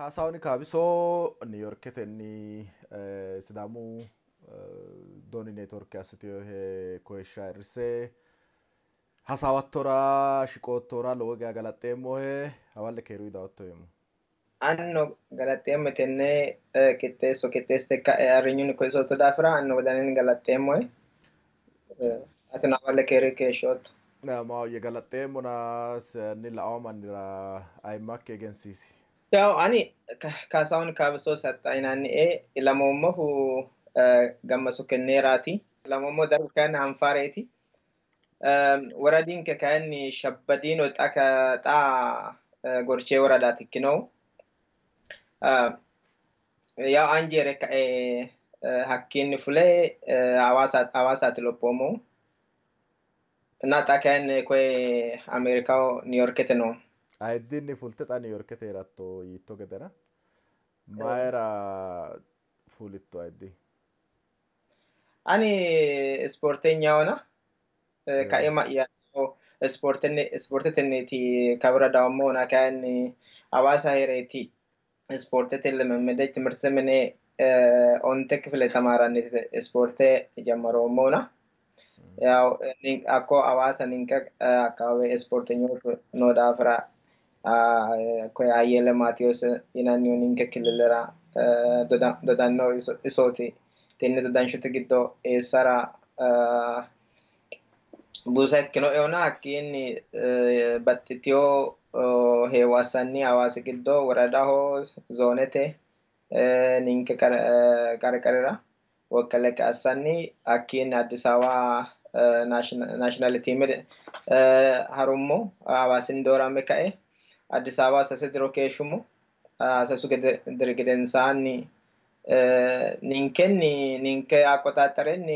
Kaasahun Kaabiso Niiyorketenni Sidaamu Dooni Neetworke assitehe koyishsha ayirrisse hasaawattora shiqoottora lowo geya galaxxeemmohe. Hawalle keeruyi dawotto yeemmo. Anino galaxxeemmo tenne qixxeesso qixxeessite ka'e ayirrinyunni koyisootto daafira anino wodaninni galaxxeemmohe. Atino hawalle keeruyi keeshshootto. Maahoyye galaxxeemmona ni la'awo mannira ayimmakki egensiisi. Yaw ani Kaasahun Kaabiso Saxxa yinannie. Ilamoommohu Gammaso Kenneeraati. Ilamoommo dargu kayinni Anfaareeti. Woradinke kayinni Shabbadiino xa Gorchee woradaati ikkinohu. Yaw anjeere kae hakkiinni fule Hawaasaati lophoommohu. እና xa kayinni koye Ameerikaho Niiyorkete noommo. Ayiddinni fulte xa Niiyorkete heeratto yiitto gedena mayira fulitto ayiddi? Ani ispoortenyahona kaima'ya ispoortetenniiti kawira dawommohuna kayinni Hawaasa heereeti ispoortete ልምምድ ትምህርት mine onte kifile tamaaranniti ispoorte jammaroommohuna. Yaw hakko Hawaasa ninke akkawawe ispoortenyootu noo daafira koye Ayyele Maatiyos yinannihu ninke killilera dodanno isooti. Tenne dodanshote giddo eessara buusa ikkinoehuna hakkiinni baxxiteyo heewo assanni Hawaasi giddo woradaho zoonete ninke qarqarira wokkaleqqe assanni hakkiinni Addis Ababa naashinaal tiime harummo. Hawaasinni doorame kae Addis Ababa sase diro keeshshummo. Sasu diri gedensaanni ninkenni ninke አቆጣጠሬኒ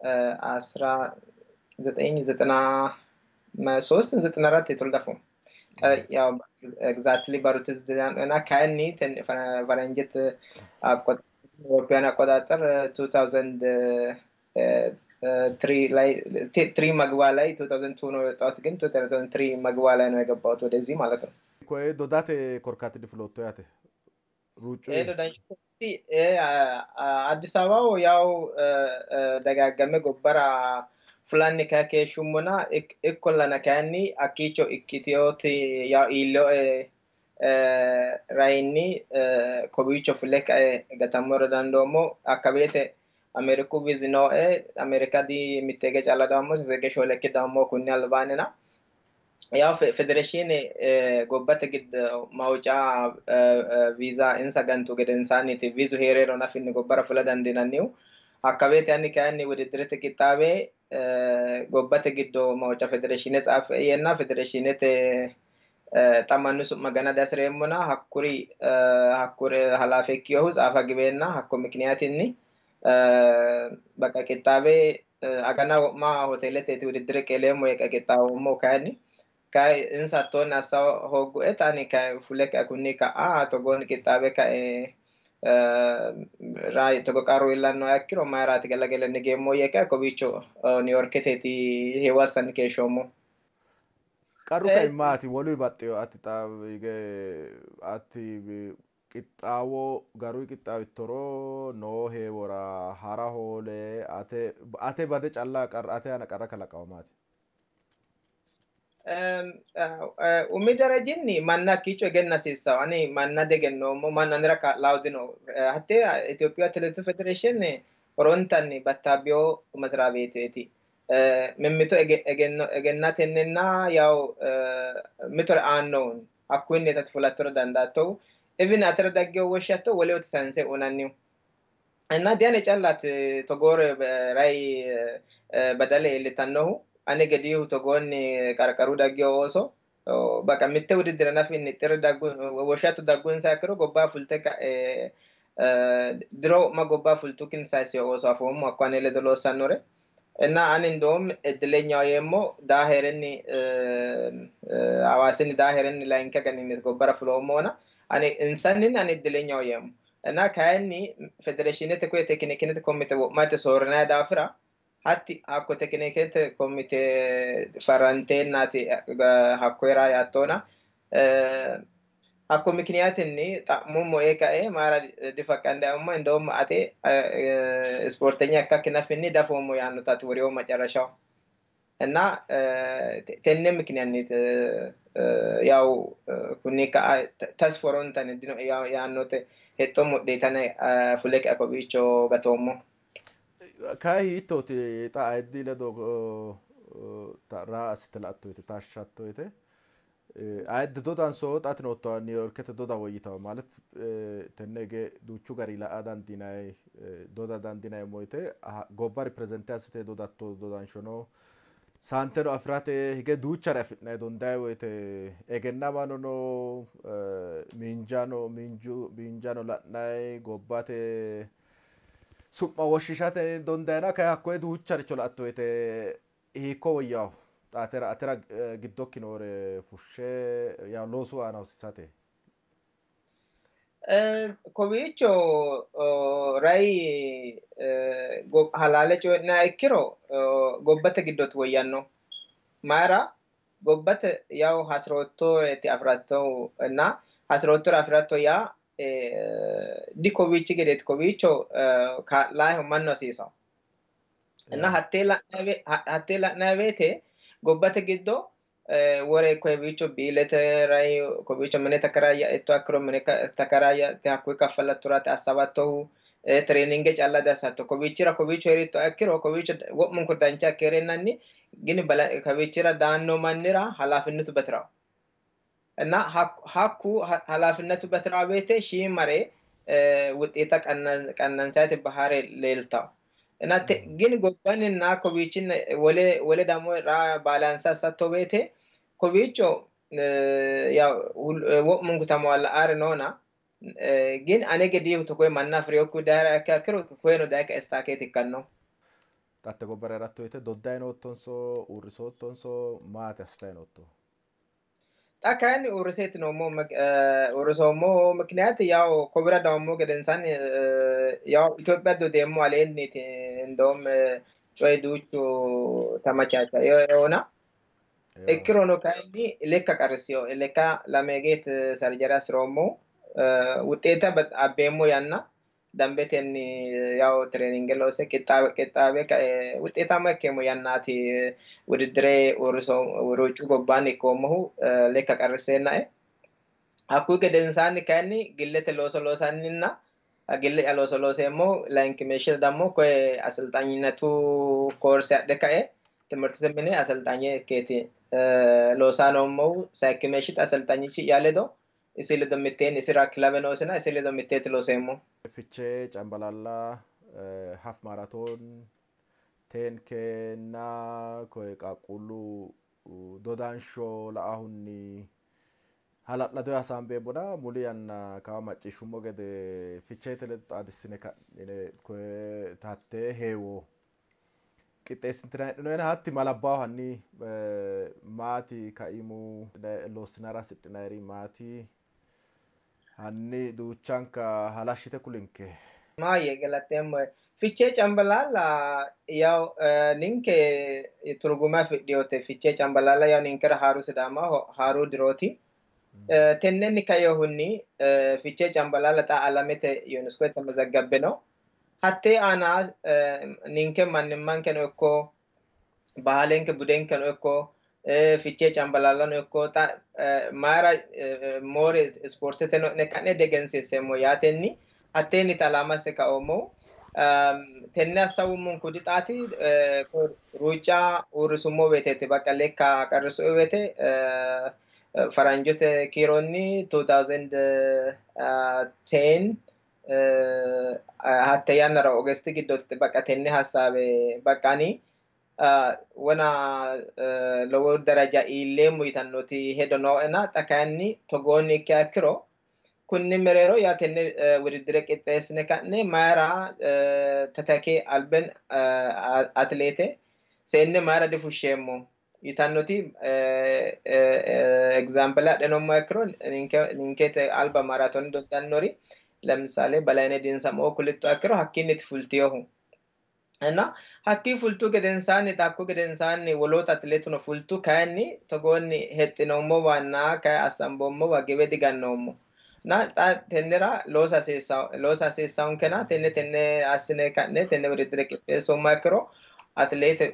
1993 94 የተወለድኩ ያው ኤግዛክትሊ ባሩት እና kayinni ፈረንጅት አውሮፓውያን አቆጣጠር 2003 ላይ 3 መግባ ላይ 2002 ነው የወጣሁት፣ ግን 2003 መግባ ላይ ነው የገባሁት ወደዚህ ማለት ነው። Koye dodate korkaati difulootto yaate ruuccu አዲስ አበባው ያው ደጋገሜ gobbara fulanni kae keeshshummona ikkollana kayinni hakkiicho ikkiteyooti yaw iilloe rayinni kowiicho fule kae gatammora dandoommo. Hakka Ameeriku viizi nooe. Ameerika di mitteege calla dawommo, sasege shoolekki dawommo kunni albaannina. ያው ፌዴሬሽን gobbate giddo mawuca viiza insa gantu gedensaanniiti viizu heereero nafinni gobbara fula dandiinannihu. Hakka woyte ani kayinni wudidirete qixxaawe gobbate giddo mawuca federeeshiine tsaafe yeenna federeeshiinete xa mannu su'ma gana dihasireemmona hakkuri hakkuri halaafe ikkinohu tsaafa giweenna hakko mikiniyatinni baqa qixxaawe agana wo'ma hoteeleteeti wudiddire qeeleemmo yee qixxaawoommo kayinni kayi insa hattoonni assa hooggueta ani kayi fule kae kunni ka'a togoonni qixxaawe kae rayi togo qarru iillannoha ikkiro mayiraati galagale nigeemmo yee kae kowiicho Niiyorketeeti heewo assanni keeshshoommo. Qarru kai maati? Woluyi baxxeyo ati xa hige ati qixxaawo garuyi qixxaawittoro noo heewora hara hoole ate ate bade calla qarra ate aana qarra kalaqawo maati? Umi darajinni manna hakkiicho egenna hasiissawo. Ani manna diegennoommo, mannu anera kaa'lawo dino. Hattee Itophiyu Atileetete Federeeshiine horontanni battaabbiyo መስሪያ ቤቴeti. Mimmito egennatenninna yaw mitore aannohun hakkunni ati fulattora dandaattohu even atera daggewo woshshatto wolehooti sayinse uyinannihu. እና diane callaati togoore rayi badale iillitannohu ane gedihu togoonni qarqaru daggewo ooso baqa mitte wudiddire nafinni xirri daggu woshshatto daggunsa ikkiro gobba fulte ka'e diro wo'ma gobba fultukkinni sayissino ooso afoommo hakko ane ledo loossannore. እና ani እንደውም እድለኛው yeemmo daa heerenni Hawaasinni daa heerenni layinki aganinni gobbara fuloommona ani insanninni ani እድለኛው yeemmo. እና kayinni federeeshiinete koye tekinikete komite wo'mate soorrinayi daafira hatti hakko tekinikete komite farranteennaati hakkoyira yaattona. Hakko mikniyaatinni xa'mummo ee kae mayra difaqqandaummo እንደውም ate ispoortenya ikkakki nafinni dafoommo yaannotati ወሬው መጨረሻው እና tenne mikniyanniti ያው kunni ka'a tasforontan dino yaannote hexxo mudhitane fule kae kowiicho gatoommo. Kayi hiittooti xa ayiddi ledo raa assite la'atto yite taashshatto yite ayiddi dodanso xa ati noottowa New Yorkete doda woyyitawo ማለት tenne hige duuchu gari la'a dandiinayi doda dandiinayemmo yite gobba ripireezente assite dodatto dodanshono saanteno afirate hige duuchare afi'nayi dondayi woyite egennamano no, miinjano miinju miinjano la'nayi gobbate su'ma woshshishate dondayina kayi hakkoye duucharicho la'atto woyite hiikko woyyawo xa atera atera giddokki noore fushshe yaw loosu aana hosiisate? Kowiicho rayi halaale coyi'niha ikkiro gobbate giddooti woyyanno. Mayra gobbate yaw hasiroottoreeti afirattohu እና hasiroottore afiratto yaa dikowiichi gedeeti. Kowiicho kaa'laahu mannu hasiisawo እና hattee la'nayi woyte gobbate giddo wore kowiicho biilete rai kowiicho mine takaraayya ikkiro mine takaraayya hakkuyi kaffalattoraati assabattohu traininge calla diassatto. Kowiichira kowiicho heeritto ikkiro kowiicho wo'munku dancha ikke heereennanni gini kowiichira daanno mannira halaafinnetu batirawo እና hakku halaafinnetu batirawo woyte shiimare wuxeeta qannansayte bahare leeltawo. እና ግን gobbanninna kowiichinna wole wole ደግሞ baalaanse assatto woyte kowiicho yaw wo'munku tamoalla''aari noona ግን ane gediihu koye manna afireyokkihu dayra ikkiha ikkiro koyeno daye kae istaakeeti ikkanno. Xa hatte gobbara heeratto woyte doddayi noottonso uurrisoottonso maati assitayi nootto? Xa kayinni uurriseeti noommo. Uurrisoommo mikniyaati yaw kowira dawummo gedensaanni yaw Itophiya dodeemmo aleenniiti እንደውም coyi duuchu tamachachaeona ikkirono kayinni lekka qarriseyo lekka lameegeet sarjari assiroommo wuxeeta abbeemmo yanna dambetenni yaw traininge loose qixxaawe kae wuxeetaamma ikkeemmo yannaati wudiddire ruucu gobbaanni ikkoommohu lekka qarriseennae. Hakkuyi gedensaanni kayinni gillete looso loosanninna gille'ya looso looseemmo layinkimeeshshira dammo koye aselxanyinetu koorse adhe kae timirtete mine aselxanye ikkeeti loosaa noommohu. Sayikkimeeshshita aselxanyichi'ya ledo isi ledo mitteenni isira kilawe noosina isi ledo mitteeti looseemmo. Fichee Cambalaalla half marathon 10K nna koye qaaqquullu dodansho la''ahunni hala'lado hasaambeemmona muli yanna kawa macciishshummo gede Ficheete ledo xaadissine ka'nine koye hattee heewo qixxeessintinanni heedhinoyina hatti malabbaaho hanni maati kaimu loossinara hasidhinayiri maati hanni duuchanka halashshite kulinke. Maayye galateemmohe. Fichee Cambalaalla yaw ninke turgume afidhinote. Fichee Cambalaalla yaw ninkera haaru Sidaamaho haaru dirooti. Tennenni kainohunni Fichee Cambalaalla xa alamete UNESCO tamazaggabbe no. Hattee aana ninke mannimmankeno ikko bahalenke budenkeno ikko Fichee Cambalaallano ikko xa mayra moore ispoorteteno ne ka'ne degensiiseemmo yaatenni hatteenni talaamase kaoommohu. Tenne assawummonku dixaati ruucca uurrisummo woyteeti bakka lekka qarrisue woyte faranjote kiironni 2010 hatte yannara August giddooti bakka tenne hassaabe bakka ani wona lowo daraja iilleemmo yitannoti hedo nooena xa kayinni togoonni ikkiha ikkiro kunni mereero yaa tenne wudiddire qixxeessine ka'ne mayra tatake alben atleete seenne mayra difushsheemmo yitannoti egzaampile adhinoommo ikkiro ninkete alba maaraatooni doddannori ለምሳሌ በላይነህ ዲንሰሞ kulitto ikkiro hakkiinniti fultiyohu. እና hakkii fultu gedensaanni hakku gedensaanni woloota atileetuno fultu kayinni togoonni hexxinoommowanna kayi assamboommowa giwe digannoommo. Na xa tennera loosa hasiissaankena tenne tenne assine ka'ne tenne wudiddire qixxeessoommo ikkiro atileete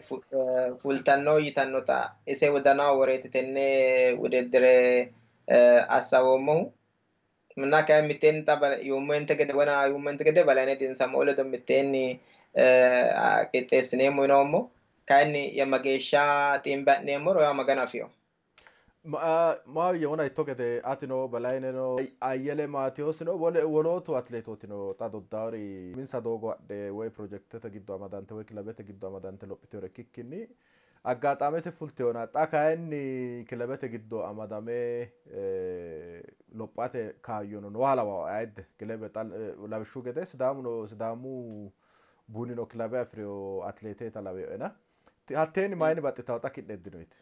fultanno yitannota ise wodanaho woreeti tenne wudiddire assawoommohu. እና kayi mitteenni xa yuummoente gede wona yuummoente gede Balayne Dinsamo ledo mitteenni qixxeessineemmo yinoommo. Kayinni mageeshsha xiimbe ha'neemmoro yaa Maganu afino. Maawiyye wona itto gede atino Balayneno Ayyele Maatiyoosino wolootu atileetootino xa doddaari uminsa doogo hadhe woy pirojekitete giddo amadante woy kilabete giddo amadante lophitewore ikkikkinni aggaxaamete fultewona xa kayinni kilabete giddo amadame lophate kaayyono nooha lawawo ayidde kilebe xa lawishshu gede Sidaamuno Sidaamu bunino kilabe afirewo atileeteeta laweyoena hatteenni mayinni baxxitawo xa ki'ne heddinoyiti?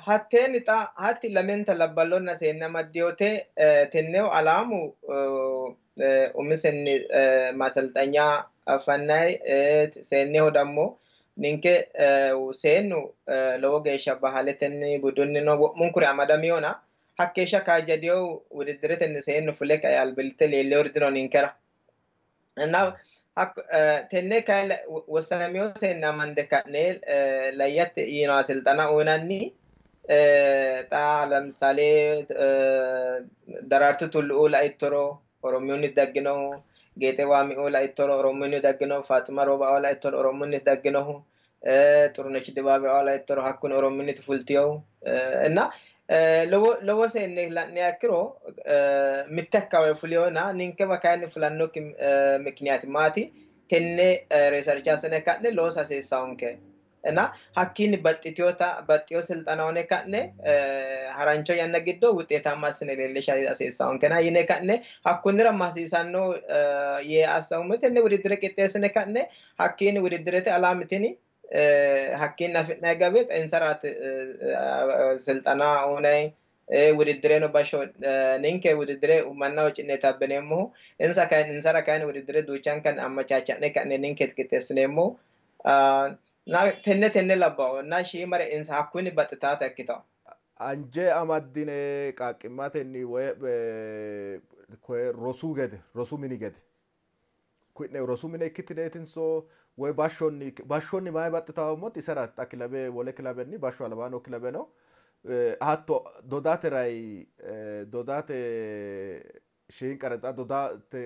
Hatteenni xa hatti lamenta labballonna seenne amaddiyote tenneho alaamu umisenni maselxanya fannayi seenneho dammo ninke seennu lowo geeshsha bahaletenni budunnino wo'munkuri amadamiyona hakkeeshsha kaajjadiyo wudidiretenni seennu fule kae albillitte leellewori dino ninkera. እና tenne kayi wossanamiyo seenne amande ka'ne layyate yino silxana uyinanni xa ለምሳሌ Daraartu Tullu'uu laittoro Oromiyunni dagginohu, Geexe Waami'uu laittoro Oromiyunni dagginohu, Faaxuma Rooba'oo laittoro Oromiyunni dagginohu, Xurunesh Dibaabe'oo laittoro hakkuno Oromiyunniti fultiyohu እና lowo seenne la'niha ikkiro mitte akkawawe fuleyona ninkewa kayinni fulannokki mikiniyaati maati? Tenne research assine ka'ne loosa hasiissaanke እና hakkiinni baxxiteyota baxxeyo silxana hone ka'ne harancho yanna giddo wuxeetamma assine leellisha hasiissaankena yine ka'ne hakkunnira hasiisanno yee assawumme tenne wudiddire qixxeessine ka'ne hakkiinni wudiddirete alaamitini hakkiinni afi'nayi gabe insaraati silxana unayi wudiddирeno bashsho ninke wudiddire mannaho ci'ne tabbineemmohu insa kayinni insara kayinni wudiddire duuchankanni ammachaacha'ne ka'ne ninkeeti qixxeessineemmohu. Tenne tenne labbawo እና shiimare insa hakkunni baxxitaata ikkitawo. Anje amaddine qaaqqimmatenni woy koye rosu gede rosu mini gede ki'ne rosu mine ikkitineetinso woy bashshonni bashshonni mayi baxxitawommoti isera xa kilabe wole kilabenni bashsho albaano kilabe no hatto dodate rai dodate shiinqare xa dodate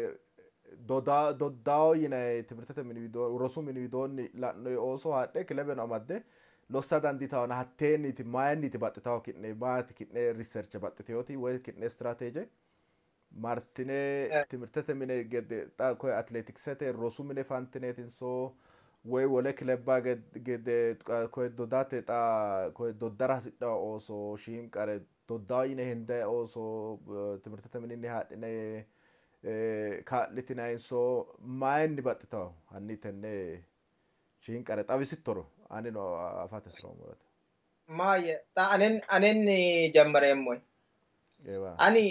doddawo yinayi timirtete mini widoo rosu mini widoonni la'noyi ooso haadhe kilebeno amadde lossa dandiitawona hatteenniti mayinniti baxxitawo ki'ne maati ki'ne riserche baxxiteyoti woy ki'ne istirateeje martine timirtete mine gede xa koye atleetiksete rosu mine fantineetinso woy wole kilebba gede koye dodate xa koye doddara hasidhawo ooso shiinqare doddawo yine hendayi ooso timirtete mininni haadhine kaa'litinayinso mayinni baxxitawo hanni tenne shiinqare xawisittoro anino afate hasiroommo. Maayye xa anenni jammareemmoy. Ani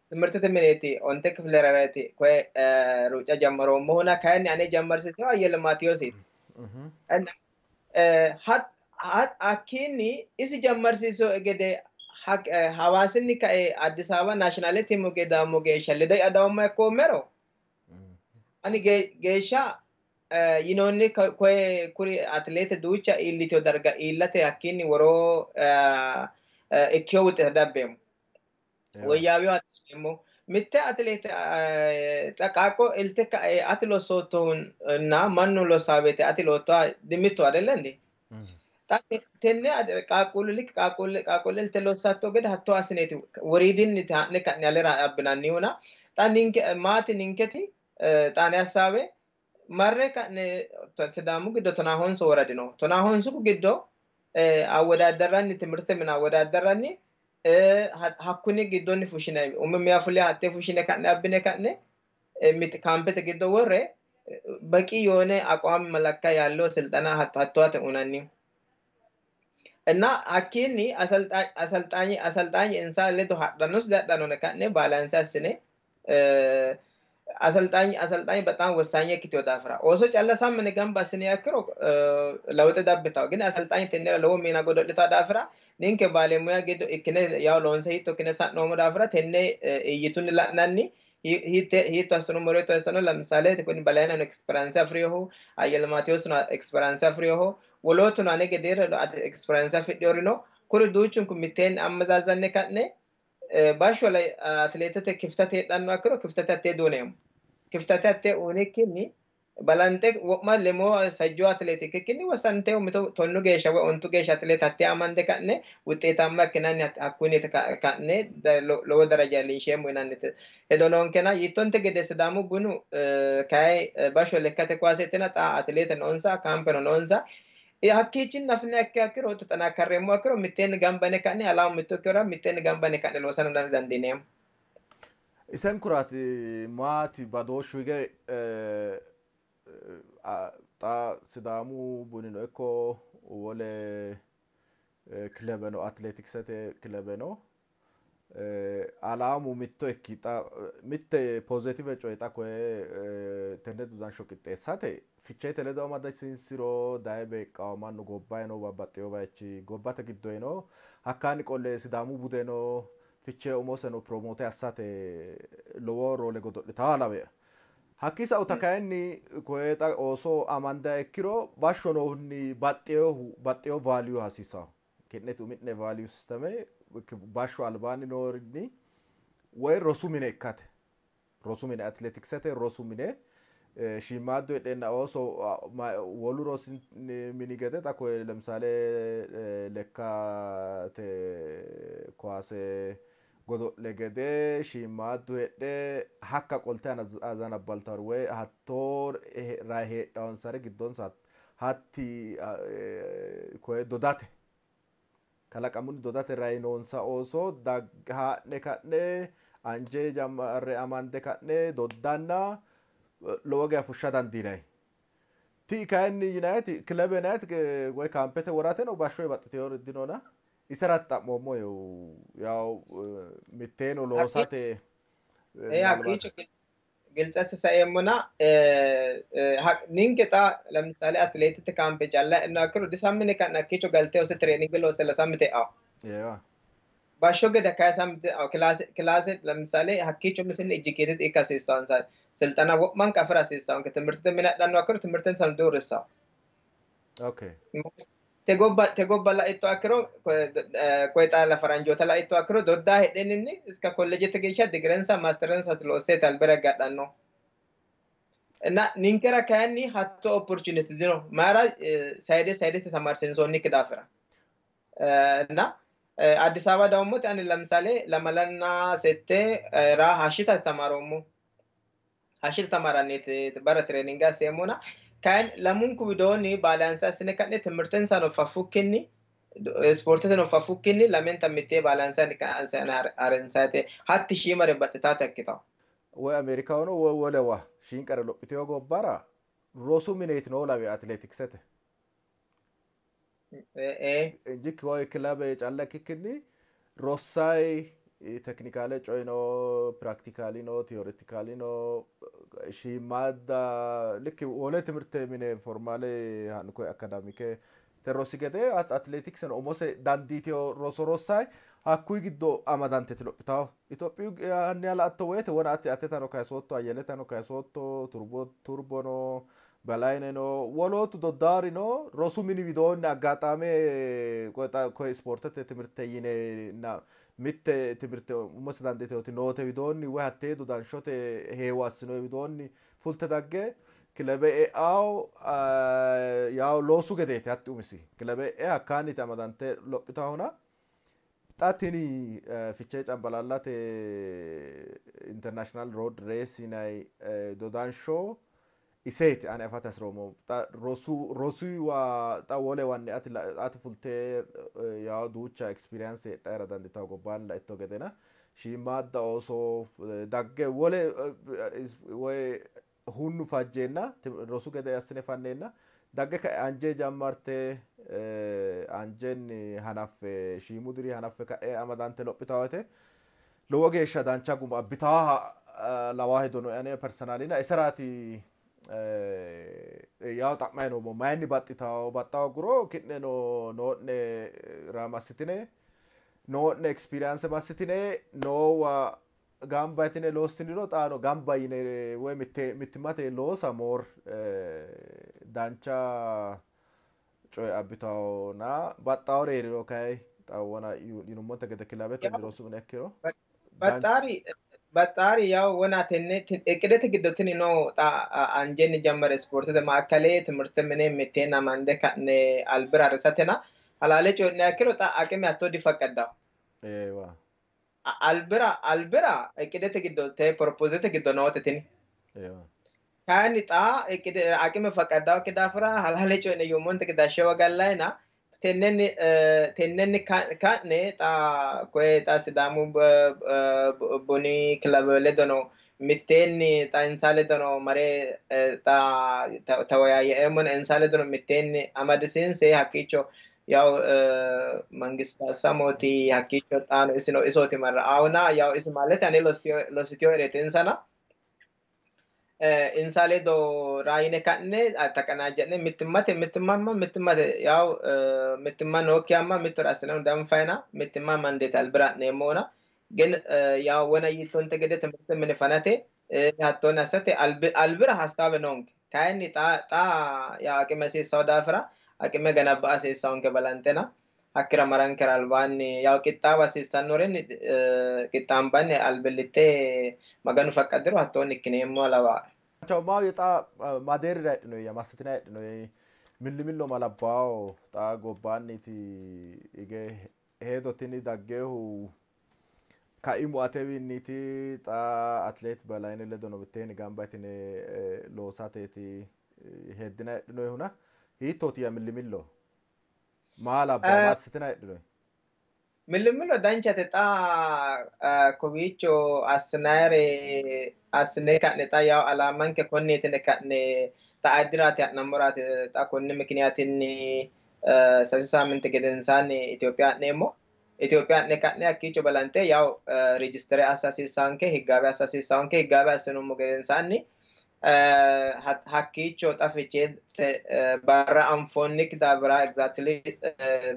timirtete mineeti onte kifileraati koye ruuca jammaroommohuna kayinni ane jammarsiisewo Ayyele Maatiyoosiiti. Hakkiinni isi jammarsiiso gede Hawaasinni kae Addis Ababa naashinaale tiimu gede daammo geeshsha ledo adawammo ikkoommero ani geeshsha yinoonni koye kuri atileete duucha iilliteyo darga iillate hakkiinni woroo ikkeyo wuxeeta dabbeemmo. Woyyaawiyo hasiiseemmo. Mitte atileete xa qaaqqo ilte ka'e ati lossoottohunna mannu lossaa woyte ati loottoha dimittoho adellendi? Xa tenne qaaqquullu lik qaaqquulle ilte lossatto gede hatto assineeti woriidinni haa'ne ka'ne alera abbinannihuna xa ninke maati ninketi xa ane hassaawe marre ka'ne Sidaamu giddo tonaa honsu woradi no. Tonaa honsu giddo awwodaaddarranni timirte mine awwodaaddarranni hakkunni giddonni fushshine umi miya fule hatte fushshine ka'ne abbine ka'ne kaampete giddo worre በቂ የሆነ አቋም መለካ ያለው ስልጠና ሀቷት ኡናኒ እና hakkiinni asalxaanyi asalxaanyi insa ledo hadhannos diadhannone ka'ne balance assine አሰልጣኝ በጣም ወሳኝ ikkitewo daafira ooso calla sammine gamba assine ikkiro lawxe dabbitawo ግን አሰልጣኝ tennera lowo miina godo'litawo daafira ninke baalemuya giddo ikkine yaw loonse hiitto ikkine sa'noommo daafira tenne iyyitunni la'nanni hiitto assinummoro hiitto assano ለምሳሌ kuni Balaynano experience afirinohu Ayyele Maatewosino experience afirinohu wolootuno ane gedeere experience afidhinorino kuri duuchunku mitteenni ammazaazanne ka'ne bashsho atileetete kiftate heedhanno ikkiro kiftate hattee duuneemmo. Kiftate hattee uunikkinni balanxe wo'ma lemoo sajjoo atileet ikkikkinni wossante mito 10 geeshsha woy 9 geeshsha atileet hattee amande ka'ne wuxxeetamma ikkinanni hakkunni ka'ne lowo daraja iillinsheemmo yinannite hedo noonkena. Yiittonte gede Sidaamu Bunu kayi bashsho lekkate kuwaaseetina xa atileete noonsa kaampeno noonsa. Hakkiichinni afi'ne ikkiro ተጠናከሬሞ ikkiro mitteenni gamba yine ka'ne alaamu mitto ikkiro mitteenni gamba yine ka'ne loosano dandiineemmo. Isen kuraati maati badooshshu hige xa Sidaamu Bunino ikko wole kilebeno atileetiksete kilebeno alaamu mitto ikki xa mitte positive coye xa koye tenne dodansho qixxeessate Ficheete ledo amadisiinsiro daye beeqqawo mannu gobbayino babbaxxewo bayichi gobbate giddoyino hakkaanni qolle Sidaamu budeno Fichee umoseno promote assate lowo roole godo'litawo lawe. Hakkii sa'uta kayinni koye xa ooso amandiha ikkiro bashsho noohunni baxxewo value hasiisawo. Ki'neti umi'ne value system bashsho albaanni noorinni woy rosu mine ikkate. Rosu mine atileetiksete rosu mine shiimmaaddu heedheenna ooso wolu rosi mini gede xa koye ለምሳሌ lekkate kuwaase godo'le gede shiimmaaddu heedhe hakka qolte azanabbaltawori woy hattoo rayi heedhawonsare giddonsa hatti koye dodate kalaqamunni dodate rayi noonsa ooso haa'ne ka'ne anje jammarre amande ka'ne doddanna lowo geya fushsha dandiinayi. Ti'i kayinni yinayiti kilebe yinayiti woy kaampete worateno bashsho baxxiteyo dinona iseraati xa'moommo yaw mitteeno loosate Hakkiicho ግልጽ saeemmona ninke xa ለምሳሌ atileetete kaampe calla e'no ikkiro disammine ka'ne hakkiicho galte hose training loose lasammite e'awo. Bashsho gede kayi sammite e'awo kilaase ለምሳሌ hakkiicho misinni educated ikka hasiissawonsa ስልጠና wo'manka afira hasiissawonke timirtete mine adhanno ikkiro timirtensano diuurrissawo. Te gobba laitto ikkiro koye xaala faranjoota laitto ikkiro doddaa heedheninni iska kollejete geeshsha digirensa maasterensa loosseeti albira gadhanno. እና ninkera kayinni hatto opportunity dino mayra sayide sayidete tamarsiinsoonnikki daafira እና አዲስ አበባ ደግሞ ani ለምሳሌ lamalanna sette ra hashita tamaroommo hashita tamaranneeti bara training asseemmona kayinni lamunku widoonni balance assine ka'ne timirtensano faffukkinni ispoorteteno faffukkinni lamenta mittee balance harinsaate hatti shiimare baxxitaata ikkitawo. Woy Ameerikahono woy wolewa shiinqare lophitewo gobbara rosu mineeti noo lawe atileetiksete. Injikki woy kilabe calla ikkikkinni rossayi teknikaale coyi no, piraktikaali no, tiyoretikaali no, shiimmaadda likki wole timirte mine formaale ha'nu koye akadamike te rosi gede atileetikseno umose dandiiteyo roso rossayi hakkuyi giddo amadanteti lophitawo. Itophiyu hanni la"atto woyte wona ati atetano kayisootto, Ayyeletano kayisootto, Turbono, Balayneno wolootu doddaarino rosu mini widoonni aggaxaame koye ispoortete timirte yineenna mitte timirte umose dandiiteyoti noote widoonni woy hattee dodanshote heewo assinoyi widoonni fulte dagge kilebe e'awo yaw loosu gedeeti hatti umisi kilebe e'e hakkaanniti amadante lophitahona xa tini Fichee Cambalaallate international road race yinayi dodansho iseeti ani afate hasiroommo. Xa rosuyiwa xa wolewanni ati fulte yaw duucha experience heedhayera dandiitawo gobbaanni laitto gedena shiimmaadda ooso dagge wole woy hunnu fajjeenna rosu gede assine fanneenna dagge ka'e anje jammarte anjenni hanaffe shiimu diri hanaffe ka'e amadante lophitawo woyte lowo geeshsha dancha guma abbitaaha Lawaa hedo nooe ane personally na iseraati yawo xa'mayi noommo mayinni baxxitawo baxxa hogguro ki'neno noo'ne ra massitine noo'ne experience massitine noowa gamba yitine loossiniro xaano gamba yine woy mittimmate loosa more dancha coye abbitawona baxxawore heeriro kayi xawona yinummonte gede kilabetenni rosu mine ikkiro. Baxxaari yaw wona tenne eqidete giddo tini no xa anjenni jammare ispoortete maakale timirte mine mitteenni amande ka'ne albira harisatena halaale coyi'ne ikkiro xa aqime hatto difaqqaddawo. Eewa. Albira eqidete giddo te proposete giddo noote tini. Eewa. Kayinni xa aqime faqqaddawokki daafira halaale coyi'ne yuummonte gede ashewa gallayina tennenni ka'ne xa koye xa Sidaamu Buni kilabe ledono mitteenni xa insa ledono mare xa tawayaye'eemmona insa ledono mitteenni amadisiinse hakkiicho yaw mangist assamooti hakkiicho xaano isino isooti marra awuna yaw isi maalete ane lossitiyo insana insa ledo raayine ka'ne taqanaajja'ne mittimmate mittimmamma mittimmate yaw mittimma nookkihamma mittore assinanu danfayina mittimma mandeete albira ha'neemmona ግን ያው ወነ yiittonte gede timirte mine fanate hattoonni assate albira hasaabe noonke kayinni xa yaw aqime hasiissawo daafira aqime ganabba'a hasiissawonke balantena hakkira marankera albaanni yaw qixxaawa hasiissannorenni qixxaambanni albillitte Maganu faqqadiro hattoonni ikkineemmo lawaa. Maahoyye xa madeerira heedhinoyya massitina heedhinoyi millimillo malabbawo xa gobbaanniti hige hedo tini daggeehu kaimu atewiinniiti xa atleet Belayine ledono mitteenni gamba yitine loosateeti heddina heedhinoyihuna hiittootiyya millimillo maa labbawo massitina heedhinoyi? Millimillo danchate xa kowiicho assinayire assine ka'ne xa yaw alaamanke konneetine ka'ne xa addiraati ha'nammoraati xa konni mikiniyatinni sase saaminte gedensaanni Itophiya ha'neemmo. Itophiya ha'ne ka'ne hakkiicho balante yaw rejistere assa hasiissaanke higgaawe assa hasiissaanke higgaawe assinummo gedensaanni hakkiicho xa Ficheete barra anfoonnikki daafira exactly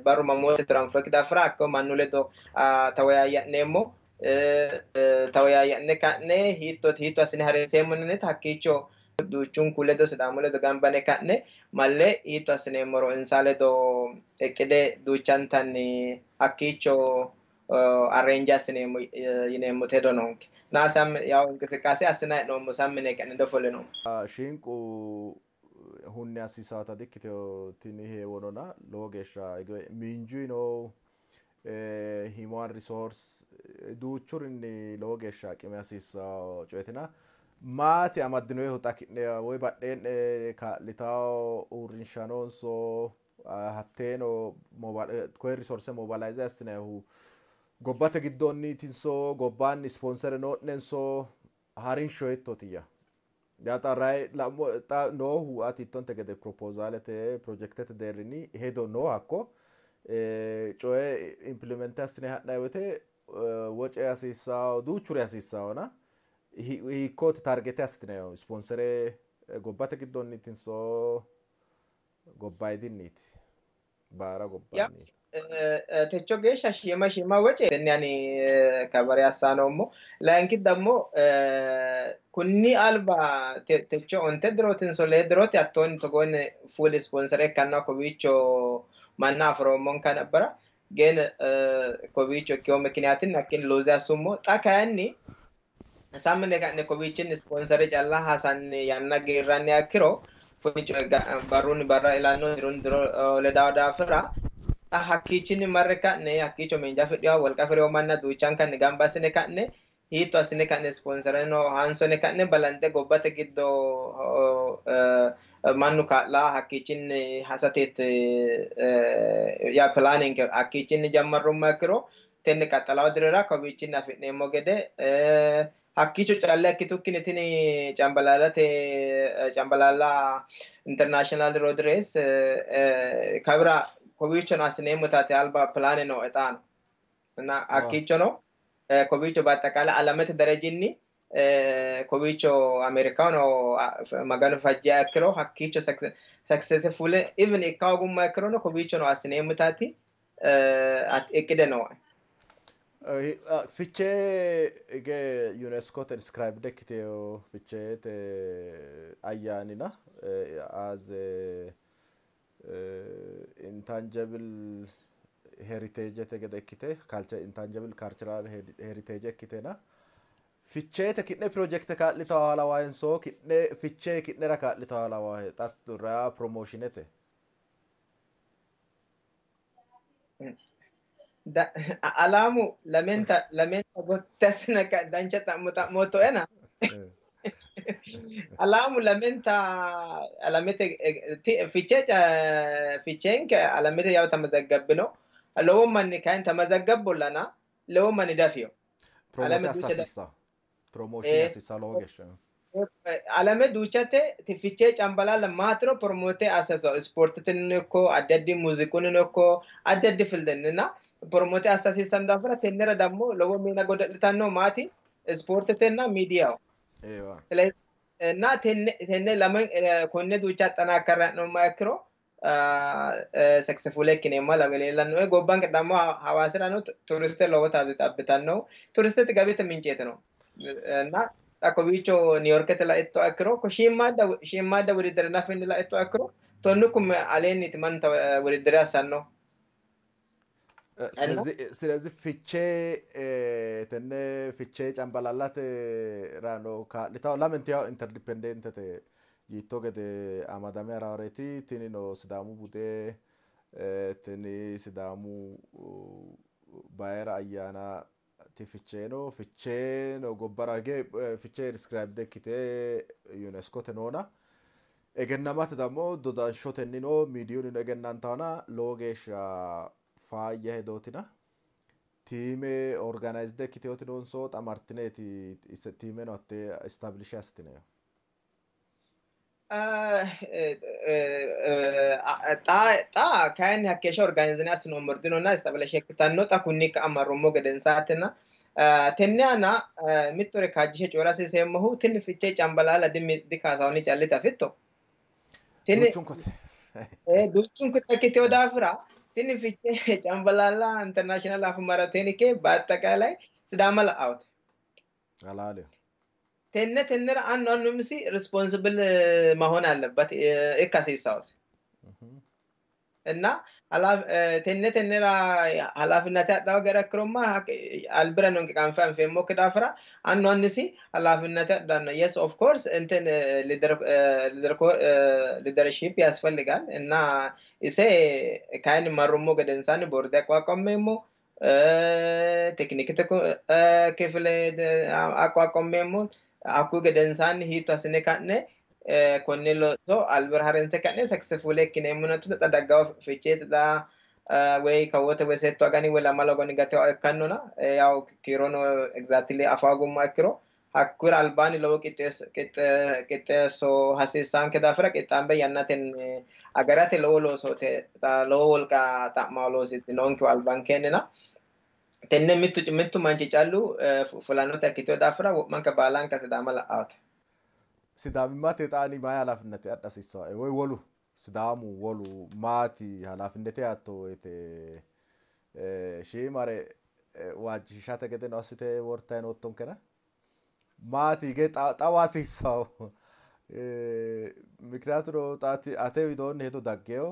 barru mamoote tiro anfoonnikki daafira hakko mannu ledo tawayayya'neemmo tawayayya'ne ka'ne hiitto hiitto assine harinseemmo yinannita hakkiicho duuchunku ledo Sidaamu ledo gambane ka'ne malle hiitto assineemmoro insa ledo eqqide duuchantanni hakkiicho arrange assineemmo yineemmote hedo noonke. Na sam yaw እንቅስቃሴ assina hee'noommo sammine ka'ne dofolle noommo. Shinqu hunne hasiisaata dikkiteyo tini heewonona lowo geeshsha miinjuyino human resource duuchurinni lowo geeshsha qime hasiissawo coyetina maati amaddinoyehu xa ki'ne woy badhee'ne kaa'litawo uurrinsha noonso hatteeno koye resource mobilize assinayihu gobbate giddoonniitinso gobbaanni sponsere noo'nenso harinsho hiittootiyya? Yaa xa rayi xa noohu ati ittonte gede proposalete projektete deerrinni hedo noo hakko coye implement assine ha'nayi woyte woce hasiissawo duuchuri hasiissawona hiikkooti targete assitinayihu sponsere gobbate giddoonniitinso gobbayidinniiti baara gobbaanni? Techo geeshsha shiima shiima woce tenne ani kabare assanoommo. Layinki dammo kunni alba techo 5 dirootinso 6 dirooti hattoonni togoonni full sponsor ikkanna kowiicho manna afiroommonka nabbara ግን kowiicho ikkewo mikiniyatinni hakkiinni looze assummo. Xa kayinni sammine ka'ne kowiichinni sponsore calla hasanni yanna geerranni akkiro kuni coyi barrunni barra ilanno dirunni diro ledawo daafira hakkiichinni marre ka'ne hakkiicho miinja afidhiwa wolqa afi'rewo manna duuchankanni gamba assine ka'ne hiitto assine ka'ne sponsoreno hansone ka'ne balanxe gobbate giddo mannu kaa'la hakkiichinni hasateet yaa planning hakkiichinni jammarrummo ikkiro tenne qaxxalawo dirira kowiichinni afi'neemmo gede hakkiicho calla ikkitukkinni tini cambalaalate cambalaalla international road race kawira kowiichono assineemmo taate alba pilaane nooe xaano እና hakkiichono kowiicho በአጠቃላይ alamete darajinni Kowiicho Ameerikaano Maganu fajjiha ikkiro hakkiicho successful even ikka hoogumma ikkirono kowiichono assineemmotaati iqqide nooe. Fichee hige UNESCOte inscribed ikkiteyo Ficheete ayyaanina as intangible heritage gede ikkite culture intangible cultural heritage ikkitena Ficheete ki'ne pirojekte kaa'litawo lawaenso ki'ne Fichee ki'nera kaa'litawo lawahe xa promotionete? Alaamu lamenta gotti assine dancha xa'mo xa'moottoena. Alaamu lamenta alamete Fichee Ficheenke alamete yaw ተመዘገብነው lowo manni kayinni ተመዘገብቦላና lowo manni dafiyo. Promote assa hasiissawo. Promotion hasiissawo lowo geeshsha. Alame duuchate Fichee Cambalaalla maatiro promote assa ispoortetenino ikko addi addi muuziiqunnino ikko addi addi fildenninna promote assa hasiissanno daafira tennera dammo lowo miina godo'litanno maati ispoortetenna miidiyaho. እና tenne lame konne duucha axxanaakkarra hee'noommoha ikkiro successful ikkineemmoha lawe leellannoe. Gobbanke dammo Hawaasirano turiste lowota abbitannohu turistete gabite minceeti no እና xa kowiicho Niiyorkete laittoha ikkiro shiimmaadda wudiddire nafinni laittoha ikkiro 10,000 aleenniiti mannu wudiddire assannohu. ስለዚህ Fichee tenne Fichee Cambalaallate rano kaa'litawo lamenti yawo interdependentete yiitto gede amadame harawreeti. Tinino Sidaamu bude, tini Sidaamu bayira ayyaana ti Ficheeno Ficheeno gobbara hige Fichee inscribed ikkite UNESCOte noona egennamate dammo dodanshotennino miidiyunnino egennantawona lowo geeshsha faayya hedootina. Tiime organized ikkiteoti noonso xa martineeti tiimeno hattee establish assitineyo? Xa kayinni hakkeeshsha organize assinoommori dinona establish ikkitanno xa kunni ka'a marrummo gedensaatina. Tenne aana mittore kaajjishe coyi'ra hasiiseemmohu tini Fichee Cambalaalla dikaasawuni callite afitto. Duuchunkote. Duuchunkote ikkiteyo daafira tini Fichee Cambalaalla international half marathon ikke በአጠቃላይ Sidaama la'awote. Halaaleho. Tenne tennera annu annumsi responsible መሆን አለበት ikka hasiissawose. እና tenne tennera halaafinnate adhawo gara ikkiromma albira nonke qaanfe anfeemmokki daafira annu annisi halaafinnate adhanno. Yes, of course እንትን leadership ያስፈልጋል እና ise kayinni marrummo gedensaanni boorde አቋቋሜሞ tekinikete kifile አቋቋሜሞ hakkuyi gedensaanni hiitto assine ka'ne konne looso albira harinse ka'ne successful ikkineemmona xa daggawo Ficheete xa woyi kawote woyi settu agani woyi lamalu agani gatewo ikkannona yaw kiirono exactly afa hoogummoha ikkiro hakkuyira albaanni lowo qixxeesso hasiissanke daafira qixxaambe yannatenni agarate lowo loosooti lowo wolqa xa'mawo loositi noonkehu albankeenina tenne mittu manchi callu fulannota ikkitewo daafira wo'manka baalanka Sidaama la'awote. Sidaamimmate xaani mayi halaafinnate adha hasiissawoe woyi wolu Sidaamu wolu maati halaafinnete yaatto woyite shiimare waajjishate gedeno assite wortayi noottonkena maati hige xawa hasiissawo? Mikinaatuno xaati ate widoonni hedo daggeyo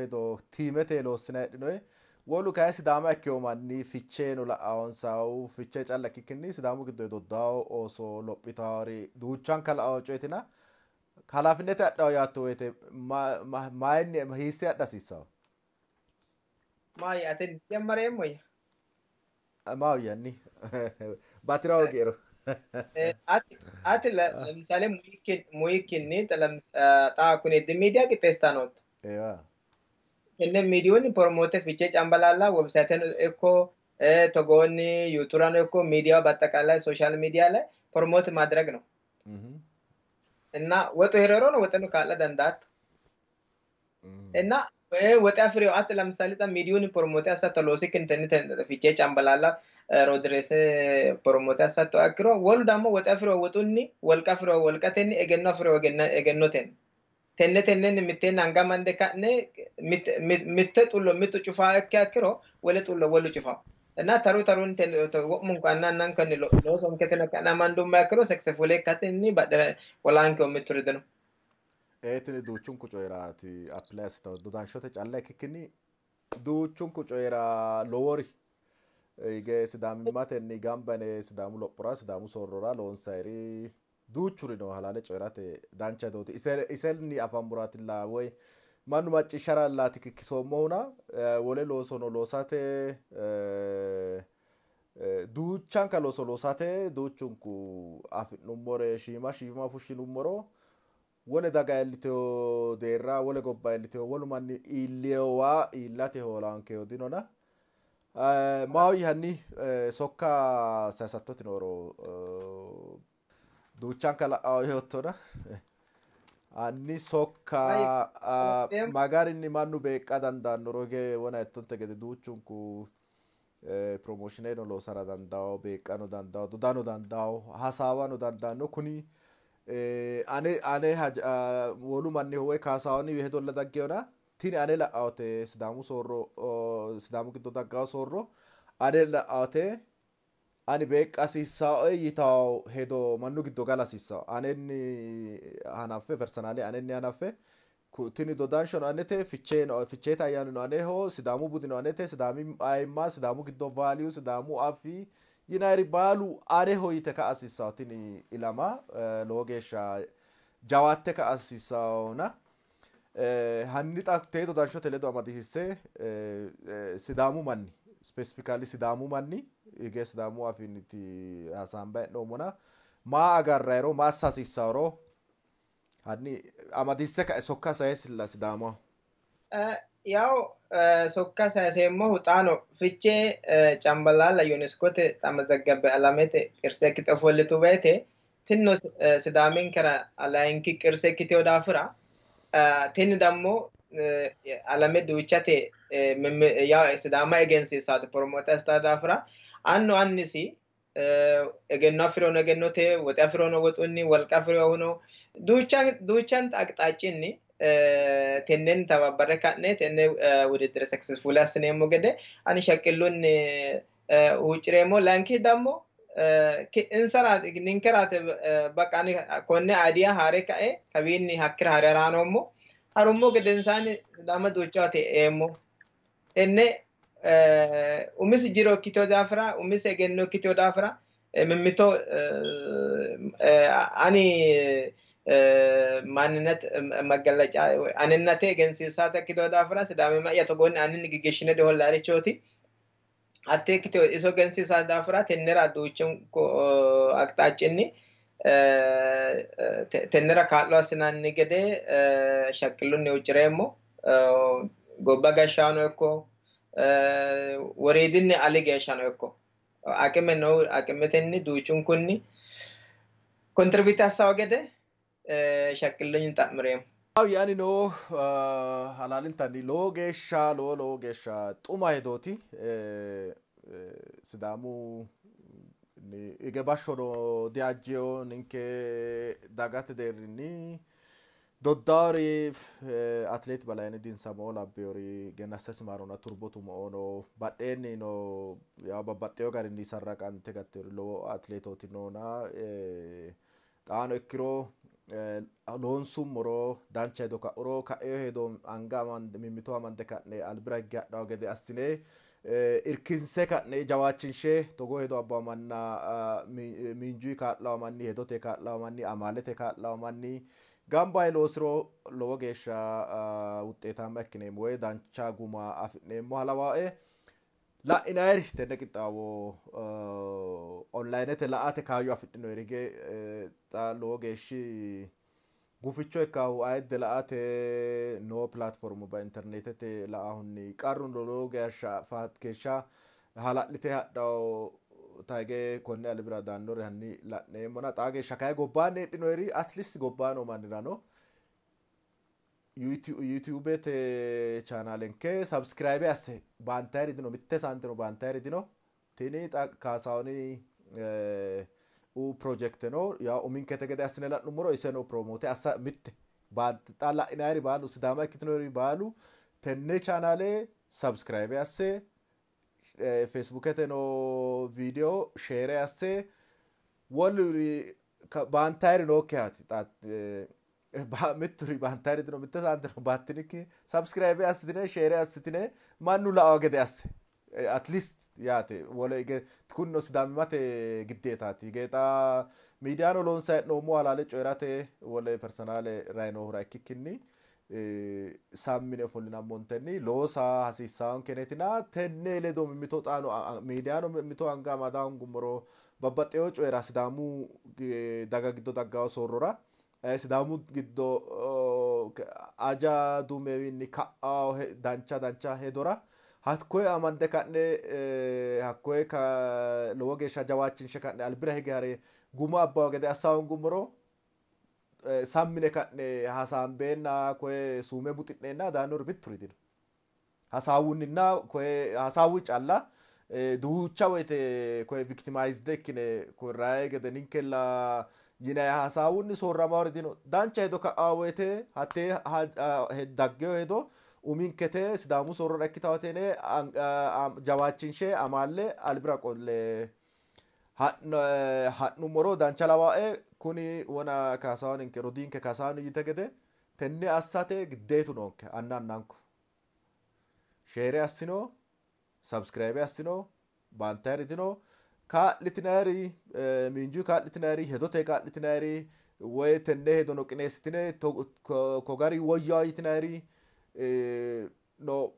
hedo tiimete loossinayi heedhinoyi wolu kayi Sidaama ikkewo manni Ficheeno la'awonsawu Fichee calla ikkikkinni Sidaamu giddo doddawo ooso lophitawori duuchanka la'awo coyetina halaafinnete adhawo yaatto woyite mayinni hiisse adha hasiissawo? Maayi ate jammareemmoyya? Maawiyyanni batira hoogero. Ati ለምሳሌ ሙይኪኒ xa kuni miidiya qixxeessitaa nootto. Tenne miidiyuunni promote Fichee Cambalaalla websaayiteno ikko togoonni yuutuurano ikko ሚዲያው በአጠቃላይ ሶሻል ሚዲያ ላይ promote ማድረግ ነው እና woxu heeriro woxeno kaa'la dandaatto እና Woxe afi'reyo ate ለምሳሌ xa miidiyuuni promote assatto loosikkinni tenne Fichee Cambalaalla roodireese promote assatto ikkiro, wolu ደግሞ woxe afi'reyo woxunni, wolqa afi'reyo wolqatenni, egenno afi'reyo egennotenni, tenne tennenni mitteenni anga amande ka'ne mitte xullo mittu cufaa ikkiha ikkiro, wole xullo wolu cufaa እና taru tarunni wo'munku anna annankanni loosonketeno ka'ne amandumma ikkiro successful ikkatenni badhera qolaankeho mitturi dino. Tini duuchunku coyiraati apply assitawo, dodanshote calla ikkikkinni duuchunku coyira. Lowori hige sidaamimmatenni gamba yine Sidaamu lophora, Sidaamu soorrora loonsayiri duuchuri no. Halaale coyirate dancha hedooti. Isenni afanmuraatilla woy mannu macciishsharallaati kikkisoommohuna, wole loosono loosate, duuchanka looso loosate duuchunku afi'nummore shiima shiima fushshinummoro wole daga iilliteyo deerra, wole gobba iilliteyo, wolu manni iilleyowa iillate hoolaankeyo dinona. Maahoyye, hanni sokka sayisattoti nooro, duuchanka la'awo yoottona, hanni sokka magarinni mannu beeqqa dandaannoro. Hige wona ettonte gede duuchunku promotioneno loosara dandawo, beeqqano dandawo, dodano dandawo, hasaawano dandaanno. Kuni ane wolu manniho woy kaasaawani hedolla daggeyona, tini ane la'awote Sidaamu soorro, Sidaamu giddo daggawo soorro ane la'awote, ani beeqqa hasiissaoe yitawo hedo mannu giddo gala hasiissawo. Anenni hanaffe, personally anenni hanaffe, tini dodanshono anete, Ficheeno Ficheete ayyaanino aneho, Sidaamu budino anete, Sidaami ayimma, Sidaamu giddo value, Sidaamu afii yinayiri baalu aneho yite ka'a hasiissawo. Tini ilama lowo geeshsha jawaatte ka'a hasiissawona, hanni xa tee dodanshote ledo amadisiisse Sidaamu manni, specifically Sidaamu manni, hige Sidaamu afiinniti hasaambayi hee'noommona, maa agarrayiro, maa assa hasiissaworo hanni amadisiisse ka'e sokka sayisilla Sidaamaho. Yaw sokka sayiseemmohu xaano Fichee Cambalaalla UNESCOte tamazaggabbe alamete qirse ikkite ofollitu woyte, tinno Sidaaminkera layinki qirse ikkiteyo daafira, tini dammo alame duuchate Sidaama egensiissaate, promote assitawo daafira, annu annisi egenno afi'rino egennote, woxe afi'rino woxunni, wolqa afi'rinohuno duuchanta aqxaacinni tennen tababbare ka'ne tenne wudiddire successful assineemmo gede ani shaqqillunni huuccireemmo. Layinki dammo insara ninkeraate baqa ani konne idea haare ka'e kawiinni hakkira haare haraanoommo, harummo gedensaanni Sidaama duuchawate eemmo. Tenne umisi jiro ikkiteyo daafira, umisi egenno ikkiteyo daafira, mimmito ani ማንነት መገለጫ anennate egensiisaata ikkiteyo daafira, Sidaamima'ya togoonni aninni giggishshine dihollaarichooti hatte ikkiteyo iso egensiisaate daafira, tennera duuchunku aqxaacinni tennera kaa'lo assinanni gede shaqqillunni huuccireemmo. Gobba gashshaano ikko woriidinni ali geeshshano ikko aqime no aqimetenni duuchunkunni contribute assawo gede shaqqillunni xa'mireemmo. Yaanino halaalintanni lowo geeshsha lowo geeshsha xuma hedooti. Sidaamu hige bashshono diajjeyo ninke dagate deerrinni doddaori atleet Balayini Dinsamo labbeyori, Gennassesi Maarona Turbo Tumo'ono badheenni no, yaw babbaxxeyo garinni sarraqante gatteyori lowo atleetooti noona, xaano ikkiro loonsummoro dancha hedo ka'uro, ka'eyo hedo anga mimmito amande ka'ne albira higge hadhawo gede assine irkinse ka'ne jawaachinshe, togoo hedo abbawo manna miinjuyi kaa'lawo manni, hedote kaa'lawo manni, amaalete kaa'lawo manni gamba yee loosiro lowo geeshsha wuxeetaamma ikkineemmo woy dancha guma afi'neemmo lawaae. La'inayiri tenne qixxaawo onlinete la"ate kaayyo afidhinoyiri, hige xa lowo geeshshi guficho ikkaahu ayidde la"ate noo platform ba internetete la"ahunni qarru lowo geeshsha hala'lite hadhawo tayige konne albira daannore hanni la'neemmona, xaa geeshsha kayi gobbaanni heedhinoyiri, at least gobbaa noo mannirano YouTubete chaanaalenke subscribe asse baantayiri dino, mitte saantino baantayiri dino. Tini xa Kaasaahuni u projekte no yaa uminkete gede assine la'nummoro iseno promote assa mitte xa la'inayiri baalu Sidaama ikkitinori baalu tenne chaanaale subscribe asse, Facebookete no video share asse, woluri baantayiri nookkihaati. Mitturi baantayiri dino, mitte saantino baattinikki subscribe assitine share assitine mannu la'awo gede asse at least yaate. Wole kunno sidaamimmate giddeetaati. Geexa miidiyaano loonsayi hee'noommo halaale coyi'rate wole personaale rayinohura ikkikkinni sammine ofollinammontenni loosa hasiissaankeneetina tenne ledo mimmito xaano miidiyaano mimmito anga amada hongummoro babbaxxewo coyira Sidaamu daga giddo daggawo soorrora, Sidaamu giddo aja dumewiinni ka'awo dancha dancha hedora hakkoye amande ka'ne hakkoye lowo geeshsha jawaachinshe ka'ne albira hige hare guma abbawo gede assa hongummoro sammine ka'ne hasaambeenna koye suume buxi'neenna daannori mitturi dino. Hasaawunninna koye hasaawu calla duucha woyte koye victimized ikkine koye raye gede ninkella yinayi hasaawunni soorramawori dino. Dancha hedo ka'awo woyte hattee daggeyo hedo uminkete Sidaamu soorrora ikkitawotene jawaachinshe amaalle albira qolle ha'nummoro dancha lawae. Kuni wona Kaasaahuninke rodiinke Kaasaahuni yite gede tenne assate giddeetu noonke anna annanko share assino, subscribe assino, baantayiri dino. Kaa'litinayiri miinju kaa'litinayiri, hedote kaa'litinayiri, woy tenne hedono qineessitine ko gari woyyawo yitinayiri no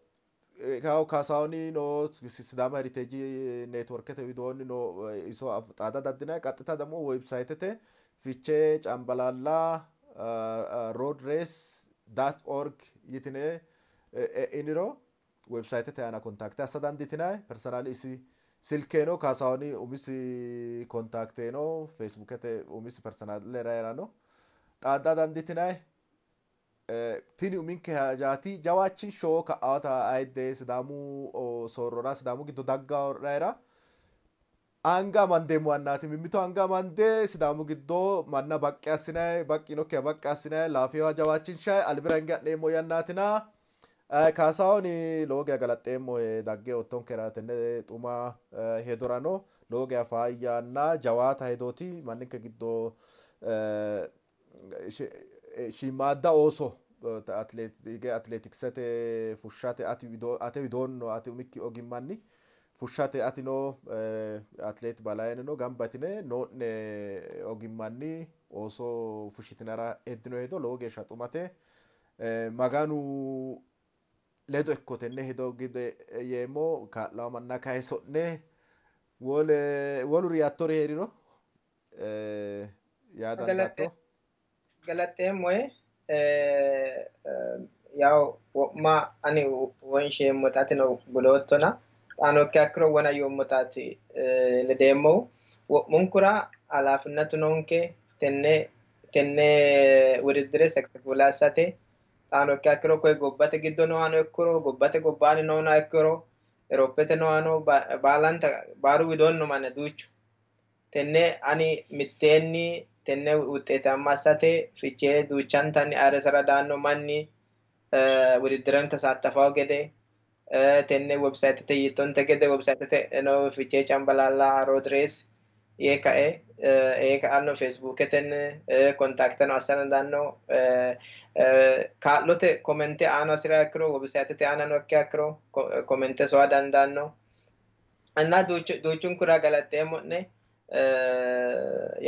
kawo Kaasaahuni no Sidaama Heritage Networkete widoonni no iso xaada daddinayi qaxxita ደግሞ websitete Fichee Cambalaalla road race dot org yitine e'iniro websitete aana contact assa dandiitinayi. Personally isi silkeeno Kaasaahuni umisi contacteeno Facebookete umisi personalera heerano xaadda dandiitinayi. Tini uminke hajaati jawaachinsho ka'awata ayidde Sidaamu soorrora Sidaamu giddo dagga anga amandeemmo annaati mimmito anga amande Sidaamu giddo manna baqqi assinayi, baqqinokkiha baqqi assinayi, laafewa jawaachinshayi albira hinge ha'neemmo yannaatina. Kaasaahuni lowo geya galaxxeemmo dagge oottonkera tenne xuma hedorano lowo geya faayyanna jawaata hedooti. Manninke giddo shiimmaadda ooso atleetiksete fushshate ate widoonno ati umikki ogimmanni fushshate atino atleet Balayinino gamba yitine noo'ne ogimmanni ooso fushshitinara heddino hedo lowo geeshsha xumate. Maganu ledo ikko tenne hedo gede yeemmo kaa'lawo manna kayiso'ne wole woluri yaattori heeriro yaa dandaatto. Galaxeemmoe yaw wo'ma ani wonsheemmota atino gudoottona xaano ikkiha ikkiro wona yoommotaati ledeemmohu wo'munkura halaafinnatu noonke tenne tenne wudiddire successful assate xaano ikkiha ikkiro koye gobbate giddo noohano ikkiro gobbate gobbaanni noohano ikkiro Europete noohano baalanta baaru widoonni noo manna duuchu tenne ani mitteenni tenne wuxeetamma assate Fichee duuchantanni ayirrisara daanno manni wudiddiren tasaattafawo gede tenne websitete yiittonte gede websitete no Fichee Cambalaalla road race yee kae ee ka'anno Facebooketen contacteno assa dandaanno kaa'lote kommente aano hasi'riha ikkiro websitete aanano ikkiha ikkiro kommente sowa dandaanno እና duuchunkura galaxxeemmo'ne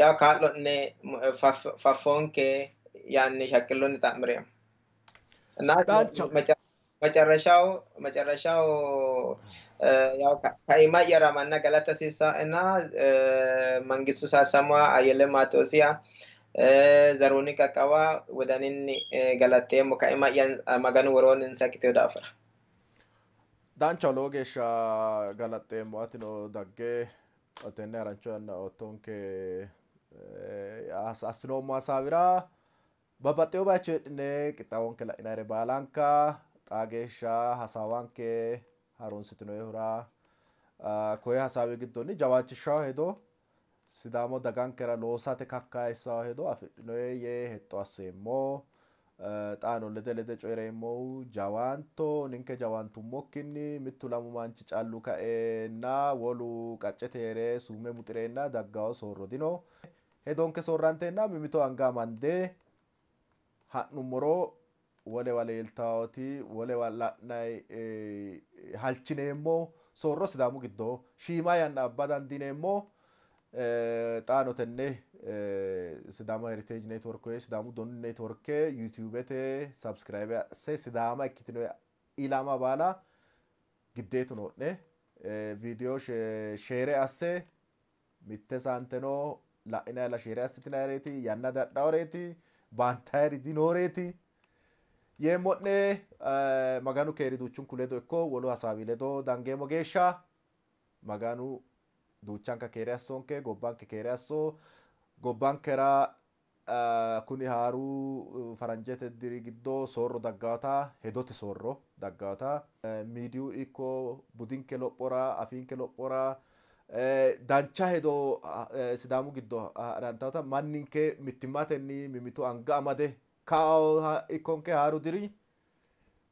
yaw kaa'lo'ne faffoonke yaanni shaqqillunni xa'mireemmo. እና መጨረሻው መጨረሻው ያው kaima'yara manna galata hasiissaoena Mangistu Saasama Ayele Maatoosiya Zaruuni Qaqqawa wodaninni galaxxeemmo kaima'ya Maganu woroonninsa ikkiteyo daafira. Danchaho lowo geeshsha galaxxeemmo atino dagge tenne harancho yanna oottonke assinoommo hasaawira. Babbaxxewo bayicho heedhine qixxaawonke la'inayire baalanka xaa geeshsha hasaawanke harunsitinoyihura koye hasaawi giddonni jawaachishshawo hedo Sidaamo dagankera loosate kakkayissawo hedo afidhinoye yee hexxo asseemmo. Xaano lede lede coyireemmohu jawaanto ninke jawaantummokkinni mittu lamu manchi callu kaeenna wolu qaccete heere suume muxireenna daggawo soorro dino. Hedonke soorranteenna mimito anga amande ha'nummoro wolewa leeltawoti wolewa la'nayi halchineemmo soorro Sidaamu giddo shiima yanna abba dandiineemmo. Xaano tenne Sidaama Heritage Network woyi Sidaamu Donu Network YouTubete subscribe asse Sidaama ikkitino ilama baala giddeetu noo'ne. Viidiyo sheere asse mitte saanteno la'inayilla sheere assitinayireeti yanna dadhaworeeti baantayiri dinooreeti yeemmo'ne. Maganu keeri duuchunku ledo ikko wolu hasaawi ledo dangeemmo geeshsha Maganu duuchanka keere assonke, gobbanke keere asso, gobbankera kuni haaru faranjete diri giddo soorro daggawota, hedote soorro daggawota, miidiyu ikko budinke lophora, afiinke lophora dancha hedo Sidaamu giddo ha'rantawota manninke mittimmatenni mimitu anga amade kao ikkonke haaru diri.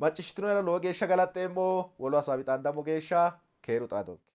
Macciishshitinohera lowo geeshsha galaxxeemmo. Wolu hasaawi xaandammo geeshsha keeru xaadonke.